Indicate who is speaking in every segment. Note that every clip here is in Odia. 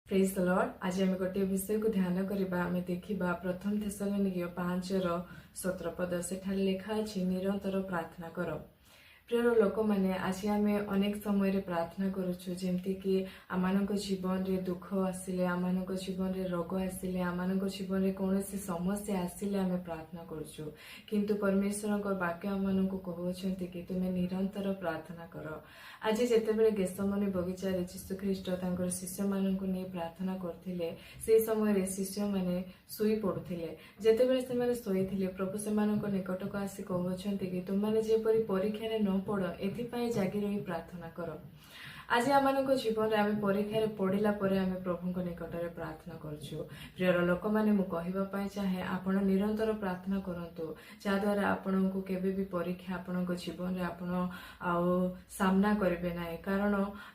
Speaker 1: ପ୍ରେଜ୍ ଦ ଲର୍ଡ। ଆଜି ଆମେ ଗୋଟିଏ ବିଷୟକୁ ଧ୍ୟାନ କରିବା। ଆମେ ଦେଖିବା ପ୍ରଥମ ଥେସଲନିକୀୟ 5ର 17 ପଦ। ସେଠାରେ ଲେଖା ଅଛି, ନିରନ୍ତର ପ୍ରାର୍ଥନା କର। ପ୍ରିୟ ଲୋକମାନେ, ଆଜି ଆମେ ଅନେକ ସମୟରେ ପ୍ରାର୍ଥନା କରୁଛୁ, ଯେମିତିକି ଆମମାନଙ୍କ ଜୀବନରେ ଦୁଃଖ ଆସିଲେ, ଆମମାନଙ୍କ ଜୀବନରେ ରୋଗ ଆସିଲେ, ଆମମାନଙ୍କ ଜୀବନରେ କୌଣସି ସମସ୍ୟା ଆସିଲେ ଆମେ ପ୍ରାର୍ଥନା କରୁଛୁ। କିନ୍ତୁ ପରମେଶ୍ୱରଙ୍କ ବାକ୍ୟ ଆମମାନଙ୍କୁ କହୁଅଛନ୍ତି କି ତୁମେ ନିରନ୍ତର ପ୍ରାର୍ଥନା କର। ଆଜି ଯେତେବେଳେ ଗେତ୍ସେମନୀ ବଗିଚାରେ ଯୀଶୁଖ୍ରୀଷ୍ଟ ତାଙ୍କର ଶିଷ୍ୟମାନଙ୍କୁ ନେଇ ପ୍ରାର୍ଥନା କରୁଥିଲେ, ସେହି ସମୟରେ ଶିଷ୍ୟମାନେ ଶୋଇ ପଡୁଥିଲେ। ଯେତେବେଳେ ସେମାନେ ଶୋଇଥିଲେ, ପ୍ରଭୁ ସେମାନଙ୍କ ନିକଟକୁ ଆସି କହୁଅଛନ୍ତି କି ତୁମମାନେ ଯେପରି ପରୀକ୍ଷାରେ ନ ପଡ଼, ଏଥିପାଇଁ ଜାଗି ରହି ପ୍ରାର୍ଥନା କର। ଆଜି ଆମମାନଙ୍କ ଜୀବନରେ ଆମେ ପରୀକ୍ଷାରେ ପଡ଼ିଲା ପରେ ଆମେ ପ୍ରଭୁଙ୍କ ନିକଟରେ ପ୍ରାର୍ଥନା କରୁଛୁ। ପ୍ରିୟର ଲୋକମାନେ, ମୁଁ କହିବା ପାଇଁ ଚାହେଁ, ଆପଣ ନିରନ୍ତର ପ୍ରାର୍ଥନା କରନ୍ତୁ, ଯାହାଦ୍ୱାରା ଆପଣଙ୍କୁ କେବେ ବି ପରୀକ୍ଷା ଆପଣଙ୍କ ଜୀବନରେ ଆପଣ ଆଉ ସାମ୍ନା କରିବେ ନାହିଁ। କାରଣ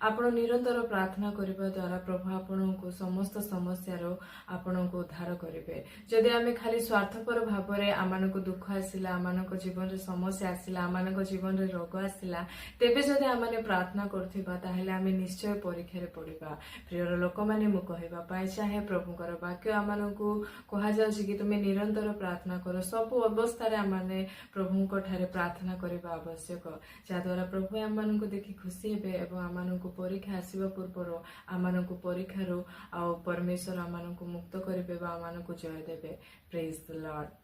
Speaker 1: ଆପଣ ନିରନ୍ତର ପ୍ରାର୍ଥନା କରିବା ଦ୍ୱାରା ପ୍ରଭୁ ଆପଣଙ୍କୁ ସମସ୍ତ ସମସ୍ୟାରୁ ଆପଣଙ୍କୁ ଉଦ୍ଧାର କରିବେ। ଯଦି ଆମେ ଖାଲି ସ୍ୱାର୍ଥପର ଭାବରେ ଆମମାନଙ୍କୁ ଦୁଃଖ ଆସିଲା, ଆମମାନଙ୍କ ଜୀବନରେ ସମସ୍ୟା ଆସିଲା, ଆମମାନଙ୍କ ଜୀବନରେ ରୋଗ ଆସିଲା, ତେବେ ଯଦି ଆମମାନେ ପ୍ରାର୍ଥନା କରୁଥିବା, ତାହେଲେ ଆମେ ନିଶ୍ଚୟ ପରୀକ୍ଷାରେ ପଡ଼ିବା। ପ୍ରିୟର ଲୋକମାନେ, ମୁଁ କହିବା ପାଇଁ ଚାହେଁ, ପ୍ରଭୁଙ୍କର ବାକ୍ୟ ଆମମାନଙ୍କୁ କୁହାଯାଉଛି କି ତୁମେ ନିରନ୍ତର ପ୍ରାର୍ଥନା କର। ସବୁ ଅବସ୍ଥାରେ ଆମମାନେ ପ୍ରଭୁଙ୍କ ଠାରେ ପ୍ରାର୍ଥନା କରିବା ଆବଶ୍ୟକ, ଯାହାଦ୍ୱାରା ପ୍ରଭୁ ଆମମାନଙ୍କୁ ଦେଖି ଖୁସି ହେବେ ଏବଂ ଆମମାନଙ୍କୁ ପରୀକ୍ଷା ଆସିବା ପୂର୍ବରୁ ଆମମାନଙ୍କୁ ପରୀକ୍ଷାରୁ ଆଉ ପରମେଶ୍ୱର ଆମମାନଙ୍କୁ ମୁକ୍ତ କରିବେ ବା ଆମମାନଙ୍କୁ ଜୟ ଦେବେ। ପ୍ରେଜ୍ ଦ ଲର୍ଡ।